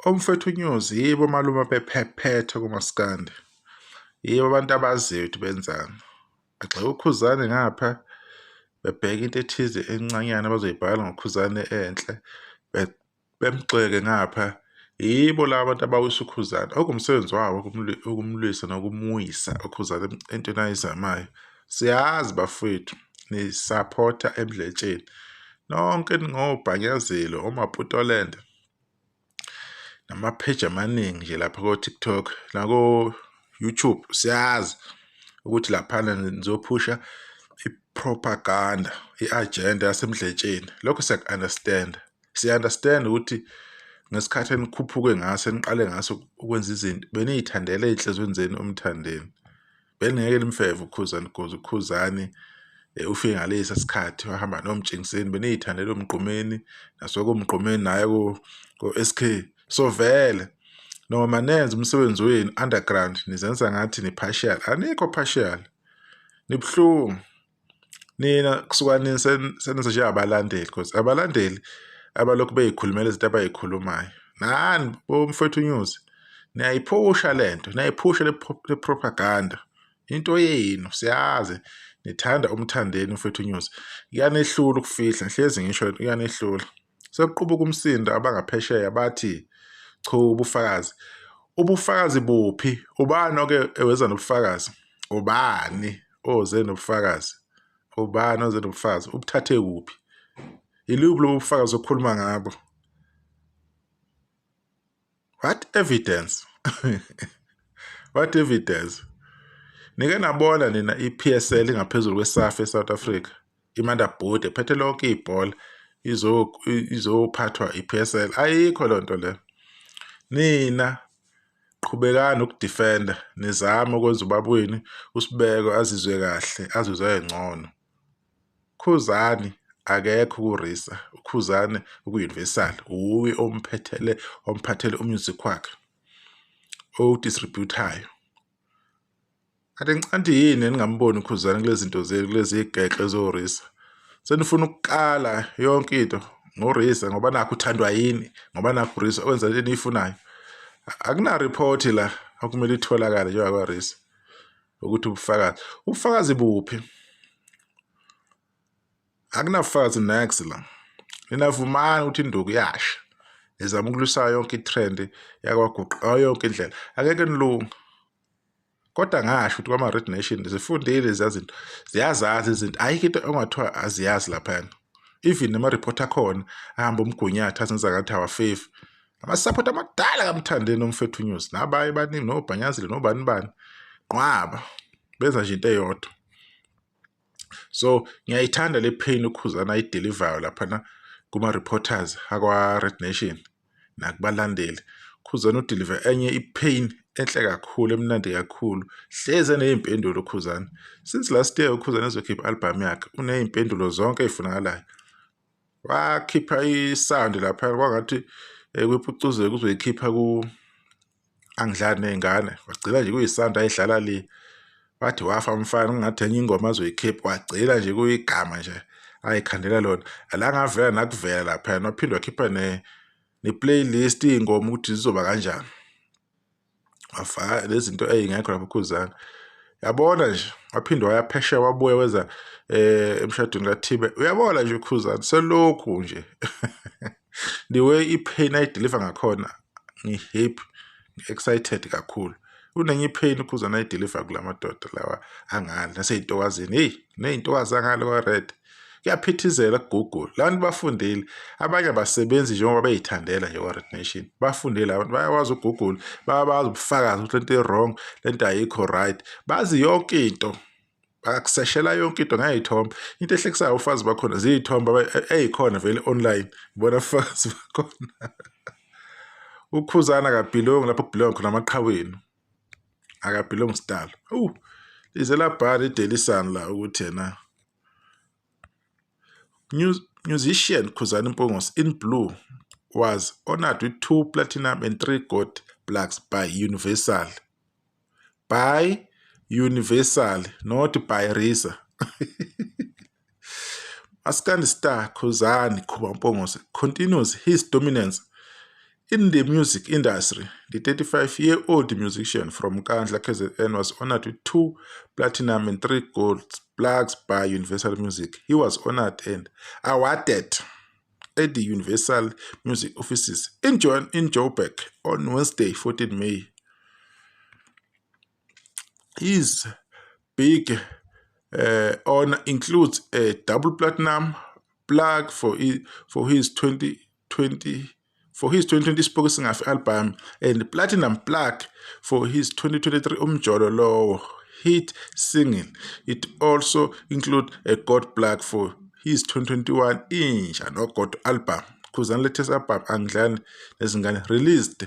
Omfwethu News yibo malume bephephetha kumaskandi, yibo abantu abaziyo ukuthi benzani. Bagxeka uKhuzani ngapha, bebheka into ethize encanyana abazoyibhala ngoKhuzani enhle, bemgxeke ngapha. Yibo laba bantu abawisa uKhuzani, okuwumsebenzi wabo ukumlwisa nokumwisa uKhuzani entweni ayizamayo. Siyazi bafowethu nisaphotha emdletsheni nonke ningobhanyazile oMaputolende namapheji amaningi nje lapha ko-TikTok nako-YouTube. Siyazi ukuthi laphana nizophusha i-propaganda, i-agenda yasemdletsheni. Lokho siyaku-understand, siya-understand ukuthi ngesikhathi enikhuphuke ngaso, eniqale ngaso ukwenza izinto, beniy'thandela ey'nhliziyweni zenu uMthandeni. Beningeke nimfeve uKhuzani because uKhuzani ufike ngalesa sikhathi wahamba noMtshengiseni, beniy'thandela oMgqumeni nasokoMgqumeni naye ko-S_K. So vele noma nenze umsebenzi wenu underground, nizenza ngathi ni-partial, anikho partial, nibuhlungu nina. Kusuka nini senenza njengabalandeli? Because abalandeli abalokhu bey'khulumela izinto abay'khulumayo, nani bomfowethu News niyayiphusha lento, niyayiphusha le propaganda, into yenu. Siyazi nithanda uMthandeni mfowethu News, kuyanehlula ukufihla, hlezi ngisho lento, kuyanehlula. Sekuqubuka umsindo, abangaphesheya bathi cha, ubufakazi, ubufakazi buphi? Ubani oke eweza nobufakazi? Ubani oze nobufakazi? Ubani oze nobufakazi? Ubuthathe kuphi? Iluphi lobu bufakazi okhuluma ngabo? What evidence? What evidence? Nike nabona nina i-PSL ingaphezulu kweSAFA eSouth Africa? I-Mother Board ephethe lonke ibhola izophathwa i-PSL? Ayikho loo nto leyo. Nina qhubekani ukudefenda, nizame ukwenza ubaba wenu uSibeko azizwe kahle, azizwe ngcono. Khuzani akekho ku-RiSA, uKhuzani uku-Universal, uye omphethele, omphathele umusic wakhe, owudistributhayo. Kanti ngicanti yini eningamboni uKhuzani kulezi zinto zenu, kulezi gexe zo-RiSA? Senifuna ukukala yonke into ngoRiSA ngoba nakho uthandwa yini, ngoba nakho uRiSA wenza into eniyifunayo. Akuna-report la okumele itholakale njengakwa-RiSA ukuthi ubufakazi, ubufakazi buphi? Akunabufakazi next la. Nina vumani ukuthi induku yasha, nizama ukulwisa yonke i-trend yakwaguqa yonke indlela, angeke nilunge. Kodwa ngasho ukuthi kwama-Red Nation zifundile leziya zinto, ziyazazi izinto, ayikho into ongathiwa aziyazi laphayana. Even nama-report akhona ahamba umgunyathi azenza ngathi awafefi, ama-support amadala kaMthandeni omfethu News nabaye baningi nobhanyazile nobani bani nqwaba, benza nje into eyodwa. So ngiyayithanda le pain uKhuzani ayidelivayo laphana kuma-reporters akwa-Red Nation nakubalandeli. Khuzani udeliver enye i-pain enhle kakhulu, emnandi kakhulu, hlezi eney'mpendulo uKhuzani. Since last year uKhuzani ezokhipha i-album yakhe, uney'mpendulo zonke ey'funakalayo. Wakhipha i-sound lapha kwangathi kwimpucuzeko uzoyikhipha ku angidlali ney'ngane, wagcina nje kuyi-sound ayidlala le. Wathi wafa umfana, kungathi enye ingoma azoyikhipha, wagcina nje kuyigama nje ayikhandela lona, la ngavela nakuvela laphayana. Waphinde wakhipha ne-playlist, iy'ngoma ukuthi zizoba kanjani, wafaka lezi zinto ey'ngekho lapho uKhuzani, yabona nje. Waphinde waya phesheya, wabuya weza emshadweni kaThibe, uyabona nje uKhuzani selokhu nje the way i-pain ayideliver ngakhona, ngi-happy, ngi-excited kakhulu. Unenye i-pain uKhuzani ayideliver kula madoda lawa angale nasey'ntokazini, heyi, ney'ntokazi angale kwa-Red, kuyaphithizela ku-Google. La bantu bafundile, abanye abasebenzi njengoba bey'thandela nje kwa-Red Nation, bafundile abantu, bayakwazi uGoogle, bayabazi ubufakazi ukuthi lento i-wrong, lento ayikho right, bazi yonke into, bakuseshela yonke into ngey'thombe. Into ehlekisayo, ufazi bakhona ziy'thombe ey'khona vele online, ibona ubufakazi bakhona. UKhuzani akabhilongi lapho kubhilonga khona amaqhawenu, akabhilongi sidalo. Lize labhala i-Daily Sun la ukuthi yena musician Khuzani Mpungose in blue was honored with two platinum and three gold plaques by Universal. By Universal, not by RiSA. Maskandi star Khuzani Khuba Mpungose continues his dominance. In the music industry, the 35-year-old musician from Nkandla, KZN was honored with 2 platinum and 3 gold plaques by Universal Music. He was honored and awarded at the Universal Music offices in Joburg on Wednesday, 14 May. His big honor includes a double platinum plaque for his 2020 Spoke Singafi album and platinum plaque for his 2023 Umjolo Lowo hit single. It also includes a gold plaque for his 2021 Inja No God album. Khuzani latest album Angidlali Nezingane released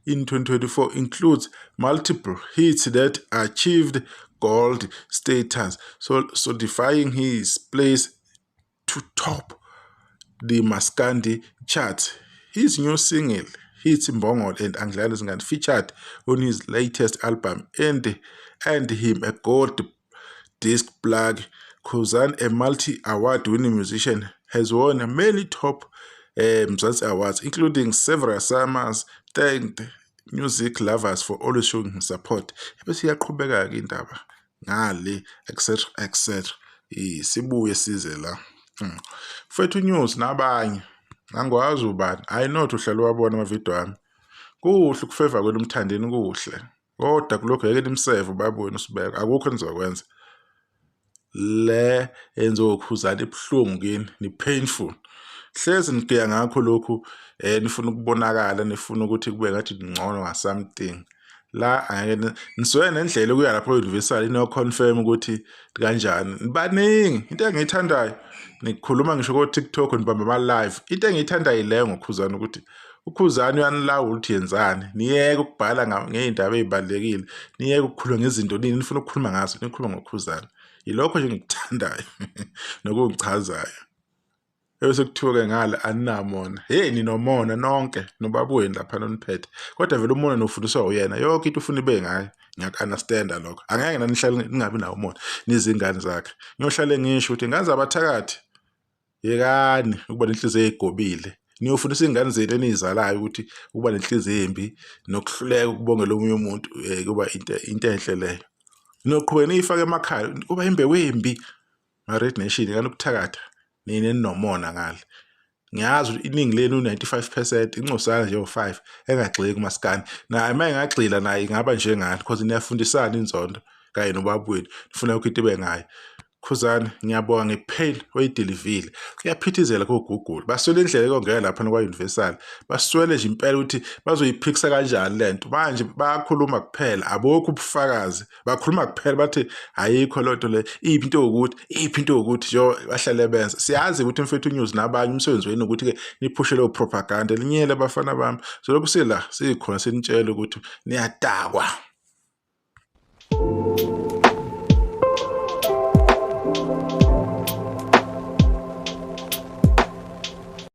in 2024 includes multiple hits that achieved gold status, so solidifying his place to top the Maskandi chart. His new single hit Mbongolo and Angidlali Nezingane featured on his latest album and earned him a gold disc plaque. Khuzani, a multi-award winning musician, has won many top Mzansi awards, including several SAMAs. Thanked music lovers for always showing him support. Bese iyaqhubeka-ke indaba ngale etc etc. Sibuye size la. Mfethu News nabanye angikwazi ubani I know uhlale wabona amavidiyo ami. Kuhle ukufeva kwenu umthandeni kuhle. Kodwa kulokhu ngeke nimseve ubaba wenu usibeka akukho enizokwenza. Le enziwe uKhuzani ibuhlungu kini ni painful. Hlezi nigiya ngakho lokhu nifuna ukubonakala nifuna ukuthi kube ngathi ningcono nga something. La angeke nisuke nendlela ukuya lapho Universal ino confirm ukuthi kanjani. Baningi into engiyithandayo nikhuluma ngisho ko TikTok nibamba ama live. Into engiyithandayo leyo ngoKhuzani ukuthi uKhuzani uyanilawula ukuthi yenzani. Niyeke ukubhala ngey'ndaba ey'balulekile, niyeke ukukhuluma ngezinto nini nifuna ukukhuluma ngazo, nikhuluma ngoKhuzani. Yilokho nje engikuthandayo nokungichazayo. Ebese kuthiwa-ke ngale aninamona. Hheyi ninomona nonke nobaba wenu lapha noniphethe. Kodwa vele umona nofundiswa uyena. Yonke into ufuna ibe ngayo. Ngiyaku-understand-a lokho. Angeke nanihlale ningabi nawo umona nizingane zakhe. Ngiyohlale ngisho ukuthi ingane zabathakathi yekani ukuba nenhliziyo ey'gobile. Niyofundisa iy'ngane zenu eniy'zalayo ukuthi ukuba nenhliziyo embi nokuhluleka ukubongela omunye umuntu kuba into enhle leyo. Niyoqhubeka niyifake emakhaya kuba imbewu embi. Ma-Red Nation yekani ukuthakatha nina eninomona ngale. Ngiyazi ukuthi iningi lenu 95% incosana nje o5 engagxili kumaskandi. Naye uma engagxila naye ingaba njengani because niyafundisana inzondo kanye nobaba wenu. Nifuna yonke into ibe ngayo. Khuzani ngiyabonga ngepain oyidilivile. Kuyaphithizela ko-Google. Baswele indlela yokungena lapha kwa-Universal. Baswele nje impela ukuthi bazoyiphikisa kanjani lento. Manje bayakhuluma kuphela abukho ubufakazi. Bakhuluma kuphela bathi ayikho loo nto le. Iphi into yokuthi, iphi into yokuthi nje bahlale benza. Siyazi ukuthi mfethu News nabanye umsebenzi wenu ukuthi-ke niphushe leyo propaganda. Linyele bafana bami. Solokhu sila sikhona sinitshela ukuthi niyadakwa.